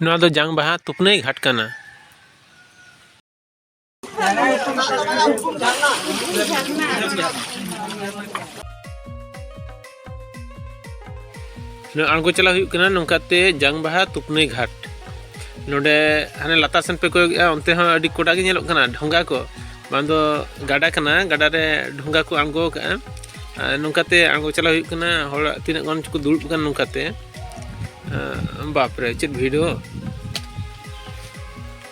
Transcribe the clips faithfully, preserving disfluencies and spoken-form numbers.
ᱱᱚᱣᱟ ᱫᱚ ᱡᱟᱝ ᱵᱟᱦᱟ ᱛᱩᱯᱱᱟᱹᱭ ᱜᱷᱟᱴ ᱠᱟᱱᱟ᱾ ᱱᱚᱣᱟ ᱟᱬᱜᱚ ᱪᱟᱞᱟᱣ ᱦᱩᱭᱩᱜ ᱠᱟᱱᱟ ᱱᱚᱝᱠᱟᱛᱮ ᱡᱟᱝ ᱵᱟᱦᱟ ᱛᱩᱯᱱᱟᱹᱭ ᱜᱷᱟᱴ᱾ ᱱᱚᱰᱮ ᱦᱟᱱᱮ ᱞᱟᱛᱟᱨ ᱥᱮᱱ ᱯᱮ ᱠᱚᱭᱚᱜᱮᱜᱼᱟ, ᱚᱱᱛᱮ ᱦᱚᱸ ᱟᱹᱰᱤ ᱠᱚᱰᱟ ᱜᱮ ᱧᱮᱞᱚᱜ ᱠᱟᱱᱟ ᱰᱷᱚᱸᱜᱟ ᱠᱚ᱾ ᱵᱟᱝ ᱫᱚ ᱜᱟᱰᱟ ᱠᱟᱱᱟ, ᱜᱟᱰᱟ ᱨᱮ ᱰᱷᱚᱸᱜᱟ ᱠᱚ ᱟᱬᱜᱚ ᱟᱠᱟᱜᱼᱟ᱾ ᱟᱨ ᱱᱚᱝᱠᱟᱛᱮ ᱟᱬᱜᱚ ᱪᱟᱞᱟᱣ ᱦᱩᱭᱩᱜ ᱠᱟᱱᱟ᱾ ᱦᱚᱲ ᱛᱤᱱᱟᱹᱜ ᱜᱟᱱ ᱪᱚᱠᱚ ᱫᱩᱲᱩᱵ ᱠᱟᱱᱟ ᱱᱚᱝᱠᱟᱛᱮ᱾ ᱟᱸ, ᱵᱟᱯᱨᱮ, ᱪᱮᱫ ᱵᱷᱤᱲ ᱫᱚ!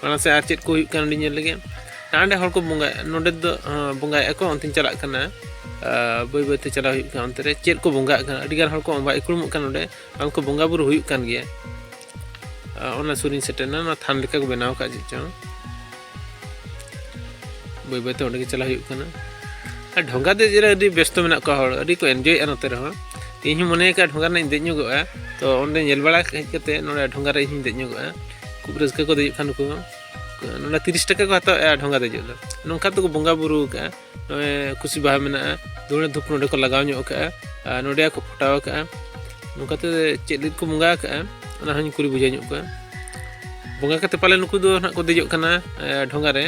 ᱚᱱᱟ ᱥᱮ ᱟᱨ ᱪᱮᱫ ᱠᱚ ᱦᱩᱭᱩᱜ ᱠᱟᱱᱟ, ᱟᱹᱰᱤ ᱧᱮᱞ ᱞᱟᱹᱜᱤᱫ᱾ ᱦᱟᱸᱰᱮ ᱦᱚᱲ ᱠᱚ ᱵᱚᱸᱜᱟᱭᱮᱫᱼᱟ, ᱱᱚᱰᱮ ᱫᱚ, ᱟᱸ, ᱵᱚᱸᱜᱟᱭᱮᱫᱼᱟ ᱠᱚ, ᱚᱱᱛᱮᱧ ᱪᱟᱞᱟᱜ ᱠᱟᱱᱟ᱾ ᱟᱸ, ᱵᱟᱹᱭ ᱵᱟᱹᱭᱛᱮ ᱪᱟᱞᱟᱣ ᱦᱩᱭᱩᱜ ᱠᱟᱱᱟ ᱚᱱᱛᱮ ᱨᱮ᱾ ᱪᱮᱫ ᱠᱚ ᱵᱚᱸᱜᱟᱜ ᱠᱟᱱᱟ? ᱟᱹᱰᱤ ᱜᱟᱱ ᱦᱚᱲ ᱠᱚ ᱵᱟᱭ ᱩᱯᱨᱩᱢᱚᱜ ᱠᱟᱱᱟ ᱱᱚᱰᱮ᱾ ᱵᱟᱝ ᱠᱚ ᱵᱚᱸᱜᱟ ᱵᱩᱨᱩ ᱦᱩᱭᱩᱜ ᱠᱟᱱ ᱜᱮᱭᱟ᱾ ᱟᱸ, ᱚᱱᱟ ᱥᱩᱨᱤᱧ ᱥᱮᱴᱮᱨᱱᱟ, ᱚᱱᱟ ᱛᱷᱟᱱ ᱞᱮᱠᱟ ᱠᱚ ᱵᱮᱱᱟᱣ ᱟᱠᱟᱫ ᱪᱮᱫ ᱪᱚᱝ᱾ ᱵᱟᱹᱭ ᱵᱟᱹᱭᱛᱮ ᱚᱸᱰᱮ ᱜᱮ ᱪᱟᱞᱟᱜ ᱦᱩᱭᱩᱜ ᱠᱟᱱᱟ᱾ ᱟᱨ ᱰᱷᱚᱸᱜᱟ ᱫᱮᱡ ᱨᱮ ᱟᱹᱰᱤ ᱵᱮᱥᱛᱚ ᱢᱮᱱᱟᱜ ᱠᱚᱣᱟ ᱦᱚᱲ, ᱟᱹᱰᱤ ᱠᱚ ᱮᱱᱡᱚᱭᱮᱫᱼᱟ ᱱᱚᱛᱮ ᱨᱮᱦᱚᱸ᱾ ᱤᱧ ᱦᱚᱸ ᱢᱚᱱᱮ ᱟᱠᱟᱫ ᱰᱷᱚᱸᱜᱟ ᱨᱮᱱᱟᱜ ᱤᱧ ᱫᱮᱡ ᱧᱚᱜᱚᱜᱼᱟ, ᱛᱚ ᱚᱸᱰᱮ ᱧᱮᱞ ᱵᱟᱲᱟ ᱦᱮᱡ ᱠᱟᱛᱮ ᱱᱚᱰᱮ ᱰᱷᱚᱸᱜᱟ ᱨᱮ ᱤᱧ ᱦᱚᱸᱧ ᱫᱮᱡ ᱧᱚᱜᱚᱜᱼᱟ᱾ ᱠᱷᱩᱵ ᱨᱟᱹᱥᱠᱟᱹ ᱠᱚ ᱫᱮᱡᱚᱜ ᱠᱷᱟᱱ ᱱᱩᱠᱩ ᱦᱚᱸ᱾ ᱱᱚᱰᱮ ᱛᱤᱨᱤᱥ ᱴᱟᱠᱟ ᱠᱚ ᱦᱟᱛᱟᱣᱮᱫᱼᱟ ᱰᱷᱚᱸᱜᱟ ᱫᱮᱡᱚᱜ ᱫᱚ᱾ ᱱᱚᱝᱠᱟ ᱛᱮᱠᱚ ᱵᱚᱸᱜᱟ ᱵᱩᱨᱩ ᱟᱠᱟᱫᱼᱟ᱾ ᱱᱚᱜᱼᱚᱭ ᱠᱩᱥᱤ ᱵᱟᱦᱟ ᱢᱮᱱᱟᱜᱼᱟ, ᱫᱷᱩᱬᱟᱹ ᱫᱷᱩᱯ ᱱᱚᱰᱮ ᱠᱚ ᱞᱟᱜᱟᱣ ᱧᱚᱜ ᱟᱠᱟᱫᱼᱟ, ᱟᱨ ᱱᱚᱰᱮ ᱠᱚ ᱯᱷᱚᱴᱟᱣ ᱟᱠᱟᱫᱼᱟ᱾ ᱱᱚᱝᱠᱟᱛᱮ ᱪᱮᱫ ᱞᱟᱹᱜᱤᱫ ᱠᱚ ᱵᱚᱸᱜᱟ ᱟᱠᱟᱫᱼᱟ, ᱚᱱᱟ ᱦᱚᱸᱧ ᱠᱩᱞᱤ ᱵᱩᱡᱷᱟᱹᱣ ᱧᱚᱜ ᱠᱚᱣᱟ᱾ ᱵᱚᱸᱜᱟ ᱠᱟᱛᱮ ᱯᱟᱞᱮ ᱱᱩᱠᱩ ᱫᱚ ᱱᱟᱦᱟᱜ ᱠᱚ ᱫᱮᱡᱚᱜ ᱠᱟᱱᱟ, ᱮ, ᱰᱷᱚᱸᱜᱟ ᱨᱮ᱾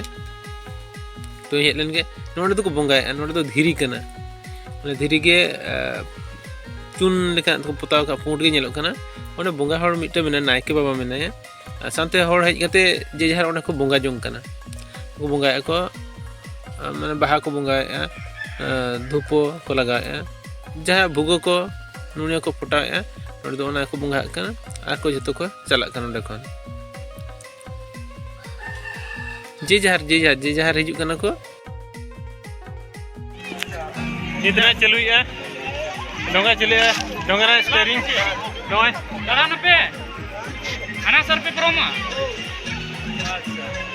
ᱛᱚᱧ ᱦᱮᱡ ᱞᱮᱱ ᱜᱮ, ᱱᱚᱰᱮ ᱫᱚᱠᱚ ᱵᱚᱸᱜᱟᱭᱮᱫᱼᱟ, ᱱᱚᱰᱮ ᱫᱚ ᱫᱷᱤᱨᱤ ᱠᱟᱱᱟ᱾ ᱚᱱᱟ ᱫᱷᱤᱨᱤ ᱜᱮ, ᱮ, ᱪᱩᱱ ᱞᱮᱠᱟᱱᱟᱜ ᱛᱮᱠᱚ ᱯᱚᱛᱟᱣ ᱠᱟᱜᱼᱟ, ᱯᱩᱸᱰ ᱜᱮ ᱧᱮᱞᱚᱜ ᱠᱟᱱᱟ᱾ ᱚᱸᱰᱮ ᱵᱚᱸᱜᱟ ᱦᱚᱲ ᱢᱤᱫᱴᱮᱱ ᱢᱮᱱᱟᱭᱟ, ᱱᱟᱭᱠᱮ ᱵᱟᱵᱟ ᱢᱮᱱᱟᱭᱟ᱾ ᱟᱨ ᱥᱟᱶᱛᱮ ᱦᱚᱲ ᱦᱮᱡ ᱠᱟᱛᱮ ᱡᱮ ᱡᱟᱦᱟᱨ ᱚᱸᱰᱮ ᱠᱚ ᱵᱚᱸᱜᱟ ᱡᱚᱝ ᱠᱟᱱᱟ, ᱠᱚ ᱵᱚᱸᱜᱟᱭᱮᱫᱼᱟ ᱠᱚ, ᱟᱨ ᱢᱟᱱᱮ ᱵᱟᱦᱟ ᱠᱚ ᱵᱚᱸᱜᱟᱭᱮᱫᱼᱟ, ᱟᱨ ᱫᱷᱩᱯᱚ ᱠᱚ ᱞᱟᱜᱟᱣᱮᱫᱼᱟ, ᱡᱟᱦᱟᱸ ᱵᱷᱩᱜᱟᱹ ᱠᱚ ᱱᱩᱱᱤᱭᱟᱹ ᱠᱚ ᱯᱚᱴᱟᱣᱮᱫᱼᱟ, ᱱᱚᱰᱮ ᱫᱚ ᱚᱱᱟ ᱠᱚ ᱵᱚᱸᱜᱟᱜ ᱠᱟᱱᱟ᱾ ᱟᱨ ᱠᱚ ᱡᱷᱚᱛᱚ ᱠᱚ ᱪᱟᱞᱟᱜ ᱠᱟᱱᱟ ᱚᱸᱰᱮ ᱠᱷᱚᱱ᱾ ᱡᱮ ᱡᱟᱦᱟᱨ, ᱡᱮ ᱡᱟᱦᱟᱨ, ᱡᱮ ᱡᱟᱦᱟᱨ ᱦᱤᱡᱩᱜ ᱠᱟᱱᱟ ᱠᱚ᱾ ᱱᱤᱛ ᱨᱮ ᱪᱟᱹᱞᱩᱭᱮᱫᱼᱟ, ᱰᱷᱚᱸᱜᱟ ᱪᱟᱹᱞᱩᱭᱮᱫᱼᱟ, ᱰᱷᱚᱸᱜᱟ ᱨᱮ steering ᱱᱚᱜᱼᱚᱭ᱾ ᱫᱟᱬᱟᱱ ᱟᱯᱮ, ᱦᱟᱱᱟ ᱥᱟᱨ ᱯᱮ ᱯᱟᱨᱚᱢᱟ᱾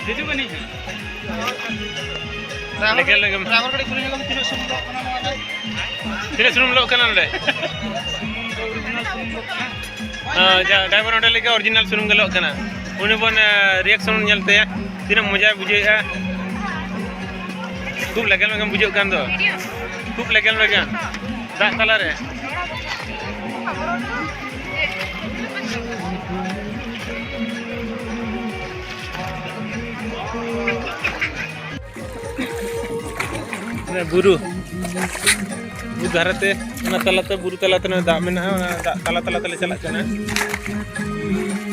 ᱦᱤᱡᱩᱜ ᱟᱹᱱᱤᱡ ᱦᱟᱸᱜ᱾ ᱞᱮᱜᱮ, ᱞᱮᱜᱮ᱾ ᱰᱨᱟᱭᱵᱷᱟᱨ ᱠᱟᱹᱴᱤᱡ ᱠᱩᱞᱤ ᱧᱚᱜ ᱞᱮᱢ, ᱛᱤᱱᱟᱹᱜ ᱥᱩᱱᱩᱢ ᱞᱚᱜ ᱠᱟᱱᱟ ᱱᱚᱣᱟ ᱨᱮ? ᱛᱤᱱᱟᱹᱜ ᱥᱩᱱᱩᱢ ᱞᱚᱜ ᱠᱟᱱᱟ ᱱᱚᱰᱮ? ᱥᱩᱱᱩᱢ ᱫᱚ original ᱥᱩᱱᱩᱢ ᱞᱚᱜ ᱠᱟᱱᱟ᱾ ᱦᱮᱸ, ᱡᱟ, ᱰᱨᱟᱭᱵᱷᱟᱨ ᱚᱸᱰᱮ ᱞᱟᱹᱭ ᱠᱮᱫᱟ original ᱥᱩᱱᱩᱢ ᱜᱮ ᱞᱚᱜ ᱠᱟᱱᱟ᱾ ᱩᱱᱤ ᱵᱚᱱ, ᱮ, reaction ᱧᱮᱞ ᱛᱟᱭᱟ, ᱛᱤᱱᱟᱹᱜ ᱢᱚᱡᱟᱭ ᱵᱩᱡᱷᱟᱹᱣᱮᱫᱼᱟ᱾ ᱠᱷᱩᱵ ᱞᱮᱜᱮᱞ ᱞᱮᱜᱮᱢ ᱵᱩᱡᱷᱟᱹᱜ ᱠᱟᱱ ᱫᱚ, ᱠᱷᱩᱵ ᱞᱮᱜᱮᱞ ᱞᱮᱜᱮᱢ ᱫᱟᱜ ᱛᱟᱞᱟᱨᱮ᱾ ᱚᱱᱮ ᱵᱩᱨᱩ, ᱵᱩᱨᱩ ᱫᱷᱟᱨᱮ ᱛᱮ, ᱚᱱᱟ ᱛᱟᱞᱟᱛᱮ, ᱵᱩᱨᱩ ᱛᱟᱞᱟᱛᱮ ᱚᱱᱟ ᱫᱟᱜ ᱢᱮᱱᱟᱜᱼᱟ, ᱚᱱᱟ ᱫᱟᱜ ᱛᱟᱞᱟ ᱛᱟᱞᱟ ᱛᱮᱞᱮ ᱪᱟᱞᱟᱜ ᱠᱟᱱᱟ᱾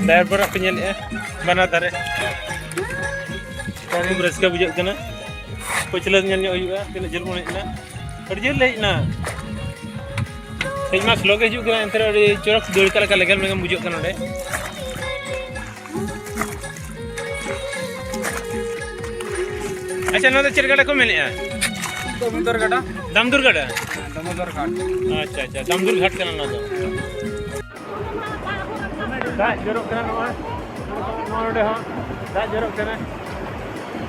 ᱰᱟᱭᱵᱚᱨᱟᱜ ᱯᱮ ᱧᱮᱞᱮᱫᱼᱟ, ᱵᱟᱱᱟᱨ ᱫᱷᱟᱨᱮ᱾ ᱠᱷᱩᱵ ᱨᱟᱹᱥᱠᱟᱹ ᱵᱩᱡᱷᱟᱹᱜ ᱠᱟᱱᱟ᱾ ᱯᱟᱹᱪᱷᱞᱟᱹ ᱧᱮᱞ ᱧᱚᱜ ᱦᱩᱭᱩᱜᱼᱟ, ᱛᱤᱱᱟᱹᱜ ᱡᱷᱟᱹᱞ ᱵᱚᱱ ᱦᱮᱡ ᱮᱱᱟ᱾ ᱟᱹᱰᱤ ᱡᱷᱟᱹᱞ ᱞᱮ ᱦᱮᱡ ᱮᱱᱟ᱾ ᱦᱮᱡ ᱢᱟ slow ᱜᱮ ᱦᱤᱡᱩᱜ ᱠᱟᱱᱟ, ᱮᱱᱛᱮ ᱨᱮᱦᱚᱸ ᱟᱹᱰᱤ ᱪᱚᱨᱚᱠ ᱫᱟᱹᱲ ᱠᱟᱜ ᱞᱮᱠᱟ ᱞᱮᱜᱮᱢ ᱞᱮᱜᱮᱢ ᱵᱩᱡᱷᱟᱹᱜ ᱠᱟᱱᱟ ᱱᱚᱰᱮ᱾ ᱟᱪᱪᱷᱟ, ᱱᱚᱣᱟ ᱫᱚ ᱪᱮᱫ ᱜᱟᱰᱟ ᱠᱚ ᱢᱮᱱᱮᱜᱼᱟ? ᱫᱟᱢᱳᱫᱚᱨ ᱜᱟᱰᱟ᱾ ᱫᱟᱢᱫᱩᱨ ᱜᱟᱰᱟ? ᱦᱮᱸ, ᱫᱟᱢᱳᱫᱚᱨ ᱜᱷᱟᱴ᱾ ᱟᱪᱪᱷᱟ, ᱟᱪᱪᱷᱟ, ᱫᱟᱢᱫᱩᱨ ᱜᱷᱟᱴ ᱠᱟᱱᱟ ᱱᱚᱣᱟ ᱫᱚ᱾ ᱫᱟᱜ ᱡᱚᱨᱚᱜ ᱠᱟᱱᱟ ᱱᱚᱣᱟ, ᱱᱚᱣᱟ ᱱᱚᱰᱮ ᱦᱚᱸ ᱫᱟᱜ ᱡᱚᱨᱚᱜ ᱠᱟᱱᱟ᱾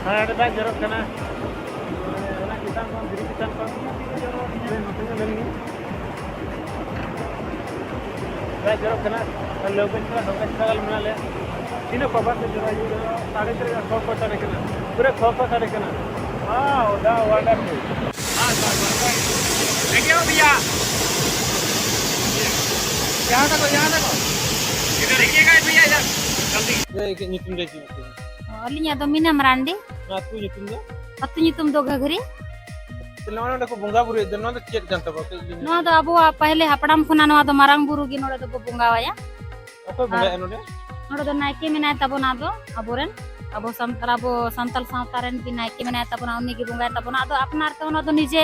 ᱦᱮᱸ, ᱱᱚᱰᱮ ᱫᱟᱜ ᱡᱚᱨᱚᱜ ᱠᱟᱱᱟ᱾ ᱚᱱᱟ ᱪᱮᱛᱟᱱ ᱠᱷᱚᱱ, ᱫᱷᱤᱨᱤ ᱪᱮᱛᱟᱱ ᱠᱷᱚᱱ᱾ ᱱᱚᱛᱮ ᱧᱮᱞ ᱞᱮᱱ ᱜᱮ᱾ ᱫᱟᱜ ᱡᱚᱨᱚᱜ ᱠᱟᱱᱟ᱾ ᱟᱨ ᱞᱟᱹᱣᱠᱟᱹ ᱪᱷᱟᱲᱟ, ᱰᱷᱚᱸᱜᱟ ᱪᱷᱟᱲᱟ ᱜᱮ ᱢᱮᱱᱟᱜ ᱞᱮᱭᱟ᱾ ᱛᱤᱱᱟᱹᱜ ᱯᱟᱵᱟᱱ ᱛᱮ ᱡᱚᱨᱚ ᱦᱤᱡᱩᱜ ᱠᱟᱱᱟ, ᱥᱟᱰᱮ ᱠᱟᱱᱟ, ᱠᱷᱚ ᱠᱷᱚ ᱥᱟᱰᱮ ᱠᱟᱱᱟ᱾ Wow, the wonderful. देखिए भैया, यहाँ तक, यहाँ तक। इधर देखिएगा भैया, इधर। जल्दी। ᱧᱩᱛᱩᱢ ᱫᱚ ᱪᱮᱫ ᱧᱩᱛᱩᱢ? ᱟᱹᱞᱤᱧᱟᱜ ᱫᱚ ᱢᱤᱱᱟ ᱢᱟᱨᱟᱱᱰᱤ᱾ ᱱᱚᱣᱟ ᱟᱹᱛᱩ ᱧᱩᱛᱩᱢ ᱫᱚ? ᱟᱹᱛᱩ ᱧᱩᱛᱩᱢ ᱫᱚ ᱜᱷᱟᱹᱜᱷᱨᱤ᱾ ᱛᱟᱦᱞᱮ ᱱᱚᱣᱟ ᱱᱚᱰᱮ ᱠᱚ ᱵᱚᱸᱜᱟ ᱵᱩᱨᱩᱭᱮᱫ ᱫᱚ, ᱱᱚᱣᱟ ᱫᱚ ᱪᱮᱫ ᱠᱟᱱ ᱛᱟᱵᱚᱣᱟ? ᱠᱟᱹᱡ ᱞᱟᱹᱭ ᱧᱚᱜ ᱱᱚᱣᱟ ᱫᱚ ᱟᱵᱚᱣᱟᱜ ᱯᱟᱹᱦᱤᱞᱮ ᱦᱟᱯᱲᱟᱢ ᱠᱷᱚᱱᱟᱜ ᱱᱚᱣᱟ ᱫᱚ ᱢᱟᱨᱟᱝ ᱵᱩᱨᱩ ᱜᱮ ᱱᱚᱰᱮ ᱫᱚᱵᱚ ᱵᱚᱸᱜᱟᱣᱟᱭᱟ᱾ ᱚᱠᱚᱭ ᱵᱚᱸᱜᱟᱭᱟ ᱟᱨ ᱱᱚᱰᱮ? ᱱᱚᱰᱮ ᱫᱚ ᱱᱟᱭᱠᱮ ᱢᱮᱱᱟᱭ ᱛᱟᱵᱚᱱᱟ, ᱟᱫᱚ ᱟᱵᱚᱨᱮᱱ, ᱟᱵᱚ ᱥᱟᱱᱛᱟᱲ, ᱟᱵᱚ ᱥᱟᱱᱛᱟᱲ ᱥᱟᱶᱛᱟ ᱨᱮᱱ ᱜᱮ ᱱᱟᱭᱠᱮ ᱢᱮᱱᱟᱭ ᱛᱟᱵᱚᱱᱟ, ᱩᱱᱤ ᱜᱮ ᱵᱚᱸᱜᱟᱭ ᱛᱟᱵᱚᱱᱟ᱾ ᱟᱫᱚ ᱟᱯᱱᱟᱨ ᱛᱮᱦᱚᱸ ᱱᱚᱣᱟ ᱫᱚ ᱱᱤᱡᱮ,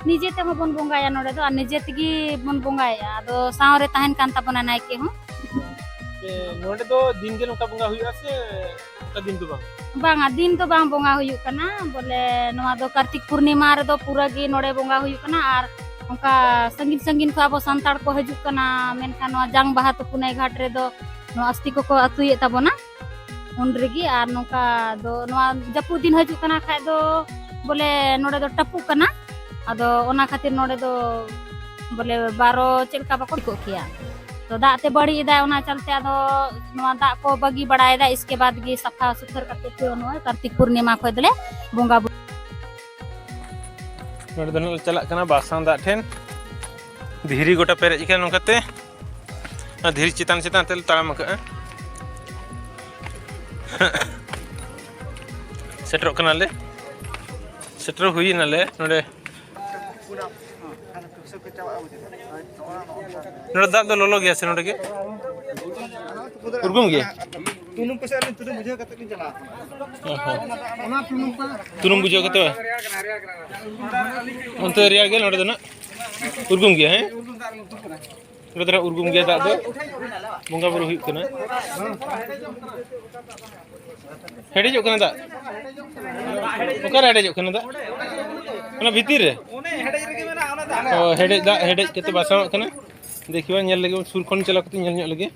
ᱱᱤᱡᱮ ᱛᱮᱦᱚᱸ ᱵᱚᱱ ᱵᱚᱸᱜᱟᱭᱟ, ᱱᱚᱰᱮ ᱫᱚ ᱟᱨ ᱱᱤᱡᱮ ᱛᱮᱜᱮ ᱵᱚᱱ ᱵᱚᱸᱜᱟᱭᱟ᱾ ᱟᱫᱚ ᱥᱟᱶ ᱨᱮ ᱛᱟᱦᱮᱱ ᱠᱟᱱ ᱛᱟᱵᱚᱱᱟ ᱱᱟᱭᱠᱮ ᱦᱚᱸ᱾ ᱥᱮ ᱱᱚᱰᱮ ᱫᱚ ᱫᱤᱱ ᱜᱮ ᱱᱚᱝᱠᱟ ᱵᱚᱸᱜᱟ ᱦᱩᱭᱩᱜᱼᱟ ᱥᱮ ᱚᱱᱠᱟ ᱫᱤᱱ ᱫᱚ ᱵᱟᱝ? ᱵᱟᱝᱟ, ᱫᱤᱱ ᱫᱚ ᱵᱟᱝ ᱵᱚᱸᱜᱟ ᱦᱩᱭᱩᱜ ᱠᱟᱱᱟ᱾ ᱵᱚᱞᱮ, ᱱᱚᱣᱟ ᱫᱚ ᱠᱟᱨᱛᱤᱠ ᱯᱩᱨᱱᱤᱢᱟ ᱨᱮᱫᱚ ᱯᱩᱨᱟᱹ ᱜᱮ ᱱᱚᱰᱮ ᱵᱚᱸᱜᱟ ᱦᱩᱭᱩᱜ ᱠᱟᱱᱟ᱾ ᱟᱨ ᱚᱱᱠᱟ ᱥᱟᱺᱜᱤᱧ ᱥᱟᱺᱜᱤᱧ ᱠᱷᱚᱱ ᱟᱵᱚ ᱥᱟᱱᱛᱟᱲ ᱠᱚ ᱦᱤᱡᱩᱜ ᱠᱟᱱᱟ, ᱢᱮᱱᱠᱷᱟᱱ ᱱᱚᱣᱟ ᱡᱟᱝ ᱵᱟᱦᱟ ᱛᱩᱯᱩᱱᱟᱹᱭ ᱜᱷᱟᱴ ᱨᱮᱫᱚ ᱱᱚᱣᱟ ᱟᱥᱛᱤ ᱠᱚᱠᱚ ᱟᱹᱛᱩᱭᱮᱫ ᱛᱟᱵᱚᱱᱟ ᱩᱱ ᱨᱮᱜᱮ᱾ ᱟᱨ ᱱᱚᱝᱠᱟ ᱫᱚ ᱱᱚᱣᱟ ᱡᱟᱹᱯᱩᱫ ᱫᱤᱱ ᱦᱤᱡᱩᱜ ᱠᱟᱱᱟ ᱠᱷᱟᱡ ᱫᱚ, ᱵᱚᱞᱮ, ᱱᱚᱰᱮ ᱫᱚ ᱴᱟᱹᱯᱩᱜ ᱠᱟᱱᱟ᱾ ᱟᱫᱚ ᱚᱱᱟ ᱠᱷᱟᱹᱛᱤᱨ ᱱᱚᱰᱮ ᱫᱚ, ᱵᱚᱞᱮ, ᱵᱟᱨᱚ ᱪᱮᱫ ᱞᱮᱠᱟ ᱵᱟᱠᱚ ᱴᱷᱤᱠᱚᱜ ᱠᱮᱭᱟ᱾ ᱛᱚ ᱫᱟᱜ ᱛᱮ ᱵᱟᱹᱲᱤᱡ ᱮᱫᱟᱭ, ᱚᱱᱟ ᱪᱟᱞᱛᱮ ᱟᱫᱚ ᱱᱚᱣᱟ ᱫᱟᱜ ᱠᱚ ᱵᱟᱹᱜᱤ ᱵᱟᱲᱟᱭᱮᱫᱟ᱾ ᱤᱥᱠᱮ ᱵᱟᱫ ᱜᱮ ᱥᱟᱯᱷᱟ ᱥᱩᱛᱷᱟᱹᱨ ᱠᱟᱛᱮ ᱯᱷᱤᱨ ᱱᱚᱜᱼᱚᱭ ᱠᱟᱨᱛᱤᱠ ᱯᱩᱨᱱᱤᱢᱟ ᱠᱷᱚᱡ ᱫᱚᱞᱮ ᱵᱚᱸᱜᱟ ᱵᱩᱨᱩ᱾ ᱱᱚᱰᱮ ᱫᱚ ᱱᱟᱜ ᱞᱮ ᱪᱟᱞᱟᱜ ᱠᱟᱱᱟ ᱵᱟᱥᱟᱝ ᱫᱟᱜ ᱴᱷᱮᱱ᱾ ᱫᱷᱤᱨᱤ ᱜᱚᱴᱟ ᱯᱮᱨᱮᱡ ᱟᱠᱟᱱᱟ ᱱᱚᱝᱠᱟᱛᱮ᱾ ᱫᱷᱤᱨᱤ ᱪᱮᱛᱟᱱ ᱪᱮᱛᱟᱱ ᱛᱮᱞᱮ ᱛᱟᱲᱟᱢ ᱟᱠᱟᱫᱼᱟ᱾ ᱥᱮᱴᱮᱨᱚᱜ ᱠᱟᱱᱟᱞᱮ, ᱥᱮᱴᱮᱨ ᱦᱩᱭᱱᱟᱞᱮ ᱱᱚᱰᱮ᱾ ᱱᱚᱰᱮ ᱫᱟᱜ ᱫᱚ ᱞᱚᱞᱚ ᱜᱮᱭᱟ ᱥᱮ ᱱᱚᱰᱮ ᱜᱮ? ᱩᱨᱜᱩᱢ ᱜᱮᱭᱟ? ᱛᱩᱱᱩᱢ ᱯᱟᱥᱮ ᱟᱹᱞᱤᱧ ᱛᱩᱱᱩᱢ ᱵᱩᱡᱷᱟᱹᱣ ᱠᱟᱛᱮ ᱞᱤᱧ ᱪᱟᱞᱟᱣ ᱠᱟᱱᱟ᱾ ᱚ ᱦᱚᱸ᱾ ᱚᱱᱟ ᱛᱩᱱᱩᱢ ᱠᱚ ᱛᱩᱱᱩᱢ ᱵᱩᱡᱷᱟᱹᱣ ᱠᱟᱛᱮ ᱵᱟᱝ? ᱚᱱᱛᱮ ᱨᱮᱭᱟᱲ ᱜᱮᱭᱟ, ᱱᱚᱰᱮ ᱫᱚ ᱱᱟᱜ ᱩᱨᱜᱩᱢ ᱜᱮᱭᱟ, ᱦᱮᱸ? ᱱᱚᱰᱮ ᱫᱚ ᱱᱟᱜ ᱩᱨᱜᱩᱢ ᱜᱮᱭᱟ ᱫᱟᱜ ᱫᱚ᱾ ᱵᱚᱸᱜᱟ ᱵᱩᱨᱩ ᱦᱩᱭᱩᱜ ᱠᱟᱱᱟ᱾ ᱦᱮᱰᱮᱡᱚᱜ ᱠᱟᱱᱟ ᱫᱟᱜ᱾ ᱚᱠᱟᱨᱮ ᱦᱮᱰᱮᱡᱚᱜ ᱠᱟᱱᱟ ᱫᱟᱜ? ᱚᱱᱟ ᱵᱷᱤᱛᱤᱨ ᱨᱮ? ᱚ, ᱦᱮᱰᱮᱡ ᱫᱟᱜ ᱦᱮᱰᱮᱡ ᱠᱟᱛᱮ ᱵᱟᱥᱟᱝᱚᱜ ᱠᱟᱱᱟ᱾ ᱫᱮᱠᱷᱤᱵᱟ, ᱧᱮᱞ ᱞᱮᱜᱮ, ᱥᱩᱨ ᱠᱷᱚᱱ ᱪᱟᱞᱟᱣ ᱠᱟᱛᱮ ᱧᱮᱞ ᱧᱚᱜ ᱞᱮᱜᱮ᱾